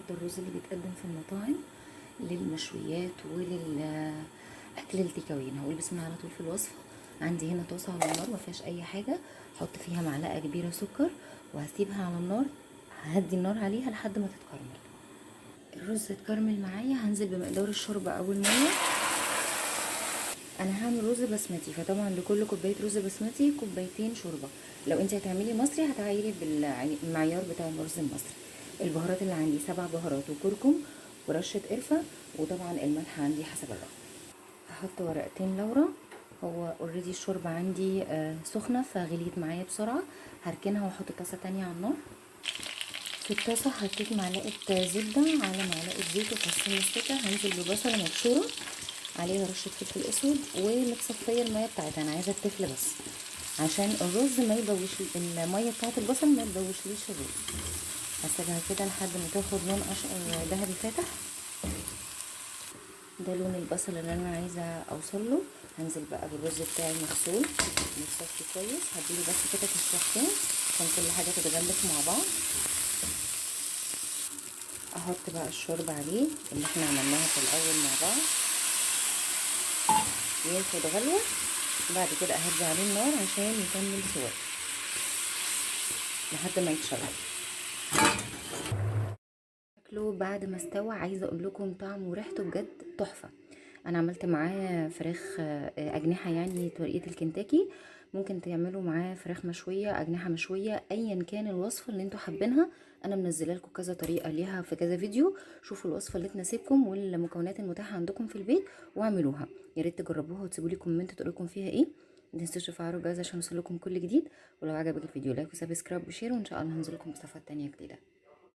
النهارده الرز اللي بيتقدم في المطاعم للمشويات وللاكل ال take away. انا هقول بسم الله على طول في الوصفة. عندي هنا طاسه على النار ما فيهاش اي حاجة، احط فيها معلقه كبيرة سكر وهسيبها على النار، ههدي النار عليها لحد ما تتكرمل. الرز اتكرمل معايا، هنزل بمقدار الشوربة او المية. انا هعمل رز بسمتي، فطبعا لكل كوباية رز بسمتي كوبايتين شوربة. لو انت هتعملي مصري هتعايري بالمعيار بتاع الرز المصري. البهارات اللي عندي 7 بهارات وكركم ورشه قرفه، وطبعا الملح عندي حسب الرغبة. هحط ورقتين لورا. هو already الشوربة عندي سخنة فغليت معايا بسرعة. هركنها واحط طاسه تانية على النار. في الطاسه حطيت معلقه زبدة على معلقه زيت وفصين مستكه. هنزل ببصله مبشوره عليها رشه فلفل اسود ومتصفيه المية بتاعتها. انا عايزه التفل بس عشان الرز ما يبوش، المية بتاعت البصل ما تبوشليش الرز. هسيبها كده لحد ما تاخد لون اشقر ذهبي فاتح. ده لون البصل اللي انا عايزه اوصل له. هنزل بقى بالرز بتاعي المغسول متصفي كويس. هديله بس كده تشويحتين عشان كل حاجة تتغلف مع بعض. احط بقى الشوربة عليه اللي احنا عملناها في الاول مع بعض، ياخد غلوه. بعد كده اهدي عليه النار عشان يكمل سواه لحد ما يتشرب. شكله بعد ما استوى عايزه اقول لكم طعمه وريحته بجد تحفة. انا عملت معاه فراخ اجنحة، يعني طريقه الكنتاكي. ممكن تعملوا معاه فراخ مشوية، اجنحة مشوية، ايا كان الوصفة اللي انتوا حابينها. انا منزله لكم كذا طريقه ليها في كذا فيديو. شوفوا الوصفة اللي تناسبكم والمكونات المتاحة عندكم في البيت واعملوها. يا ريت تجربوها وتسيبوا لي comment تقولوا لكم فيها ايه. ما تنسوش تفعلوا الجرس عشان يوصلكم كل جديد. ولو عجبك الفيديو like و subscribe و share، وان شاء الله هنزل لكم وصفات تانية جديدة.